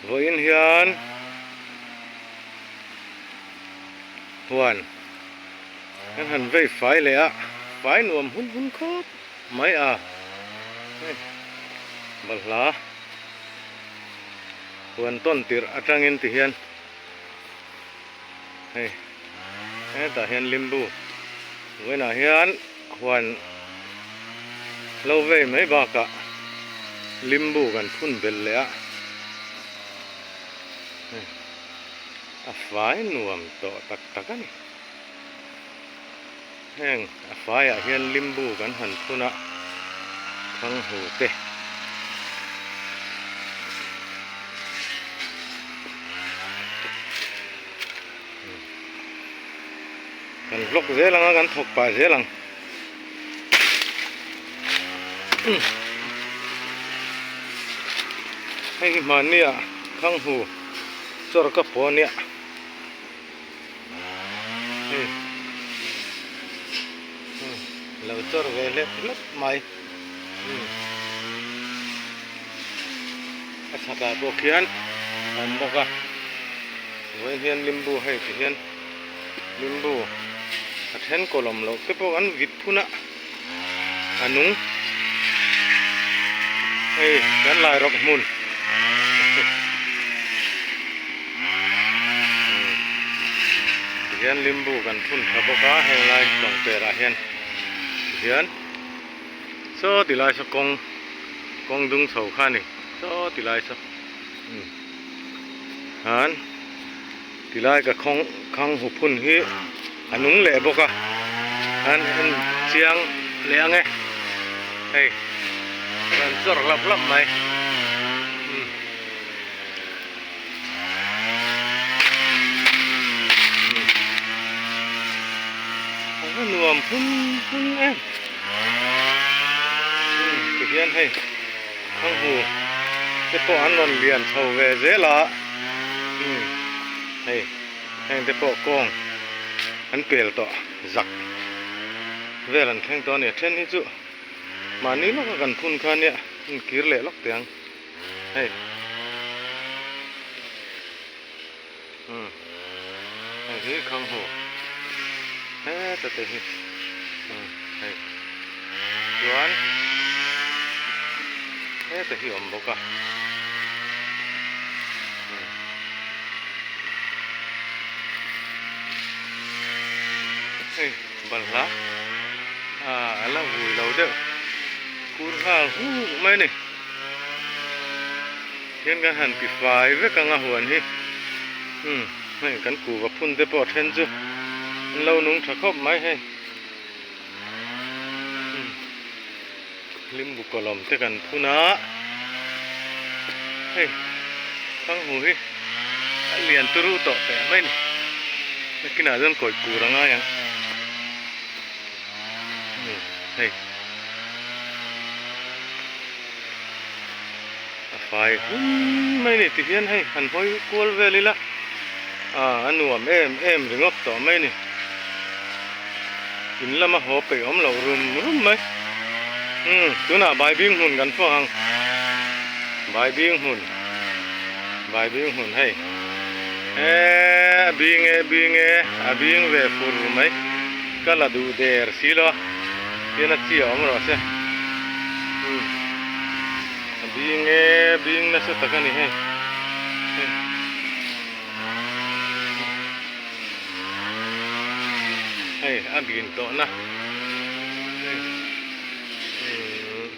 Vawiin hian huan kan han vei fai leh a, fai nuam hun hun khawp mai a. Hei balhla huan tawn tirh atangin ti hian hei hetah hian limbu vawiinah hian huan lo vei mai bakah limbu kan phun belh leh a hei a fai nuam tawh tak tak a ni heng a faiah hian limbu kan han phun a thanghu te. Kan vlog zel ang a kan thawk pah zel ang. Hei hi hmanni ah Thanghu chawr ka pawh ania. Hei lo chawr ve hlep hlep mai. A chhakah pawh khian a awm bawk a vawiin hian limbu hei ti hian limbu a then kawl awm loh te pawh an vit phun a a nung hei kan lai rawk hmun ti hian limbu kan phun tha bawk a heng lai tawngterah hian ti hian. Saw ti lai saw kawng kawng dung chho kha a ni saw ti lai saw umm han ti lai ka khawng khang hu phun hi a nung leh bawk a han en chiang leh ang e hei rawn chawr hlap hlap mai umm. A nuam hun hun em tihian hei thanghu te pawh an rawn lian chho ve zel a hei heng te pawh kawng an pel tawh zak vel an thleng tawh a ni a then hi chu mahni lawka kan phun kha nia inkir leh lawk teh ang. Hei umm hei hi khang hu heta te hi umm hei chuan heta hi awm bawk a umm hei balhla ah a la vui lo deuh kur nghal huk mai a ni. Hian kan han ti fai vek ang a huan hi umm hei kan kuhva phun te pawh a then chu an lo nung tha khawp mai hei umm limbu kawlawm te kan phun a hei thanghu hi a lian turu tawh teh mai a ni nakinah chuan kawih kur a ngai ang umm hei. A fai hum mai a ni ti hian hei han hawi kual vel ila ah a nuam em em ringawt tawh mai a ni in lama haw peih awm loh rum rum mai umm tunah baibing hmun kan fawng ang baibing hmun baibing hmun hei eee a bing e bing e a bing ve fur mai ka la duh der si lo a. Hian a chi a awm rawh se umm a bing e bing nasa tak a ni hei hei hei a bin tawh na hei umm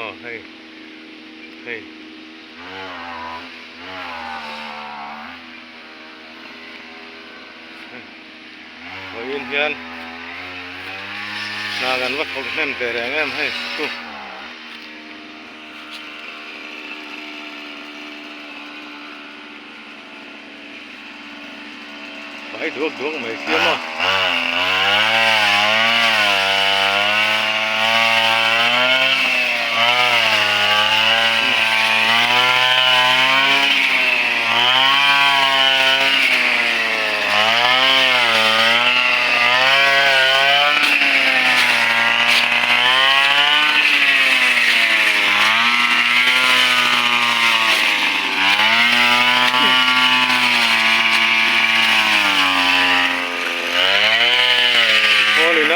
aw hei hei. Vawiin hian hna kan va thawk hnem teh reng em hei chu. Fai duak duak mai sia maw.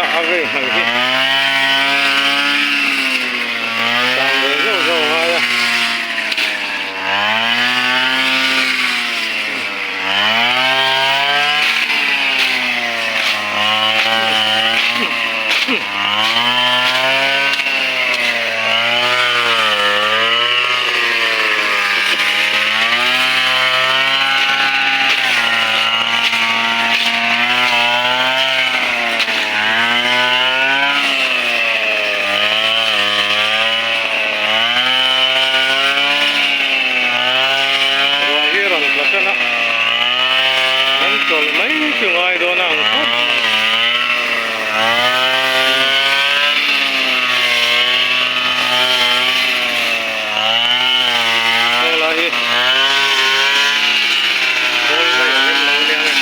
a a vei hmel hi tan ve zauh zauh a ngai a. Ruah hi a rawn tla tan a, kan chawlh mai chu ngai dawn a ang khawp mai. Heng lai hi khawl mai a rem lo ania nge.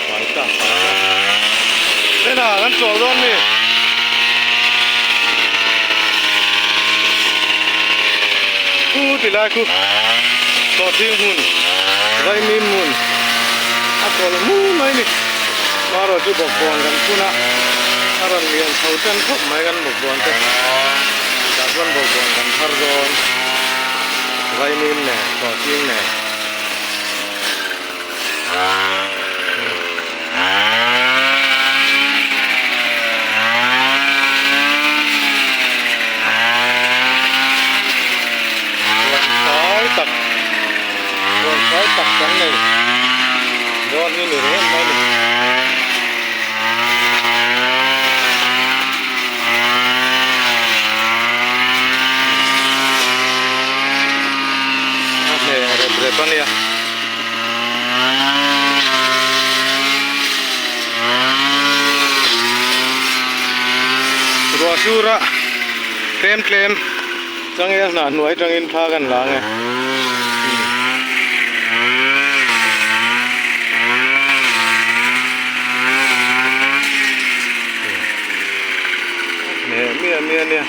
Fai ta fai ta. Hena kan chawl dawn mi. Khu ti lai khu sawhthing hmun vaimim hmun a kawlh mu mai ni. Marawh chu bawkbawn kan phun a, a rawn lian chho tan khawp mai kan bawkbawn te. Tah chuan bawkbawn kan thar dawn vaimim nen sawhthing nen. Huan fai tak huan fai tak kan nei dawn hi ni ringawt mai a ni. A hneh rep rep a nia. Ruah sur a tlem tlem changel hnah hnuai atangin thla kan la ang e. Hne miah miah nia.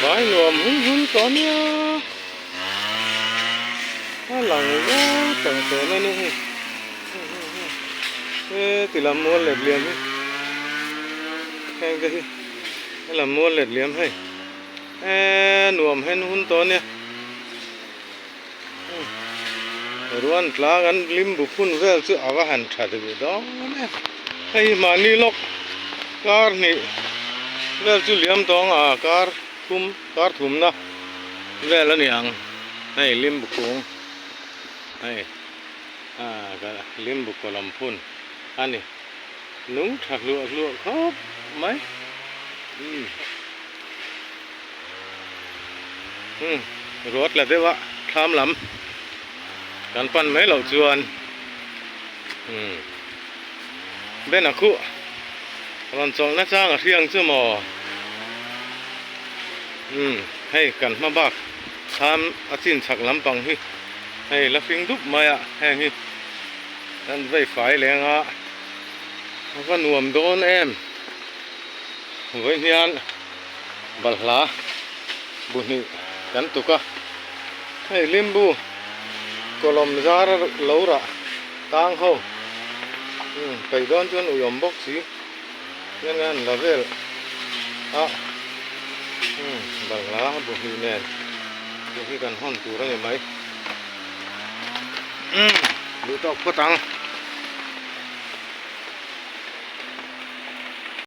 Vai nuam hun hun tawh ania a lang zau tang teh mai ni hei he ti lam mual let liam hi heng te hi he lam mual let liam hei eee nuam hen hun tawh ania ruan tlang an limbu phun vel chu a va han tha duh dawn em hei mahni lawk kar hnih vel chu liam tawng a kar thum kar thumna vel a ni ang hei limbu kung hei. Aaa limbu kawlam phun a ni nung tha hluah hluah khawp mai umm umm ruat la deuh a thlam lam kan pan mai loh chuan. Umm Ben a khuh rawn chawlhna chang a hriang chu maw? Umm hei kan hma bak thlam a chin chhak lampang hi hei la hring dup mai a heng hi kan vei fai leng a a va nuam dawn em vawiin hian balhla bu hnih kan tuk a hei limbu kawlawm zar lo rah tang ho umm peih dawn chuan ui awm bawk si hian an la vel a umm balhla bu hnih nen chu hi kan hawn tur a ni mai umm duh tawk phawt ang.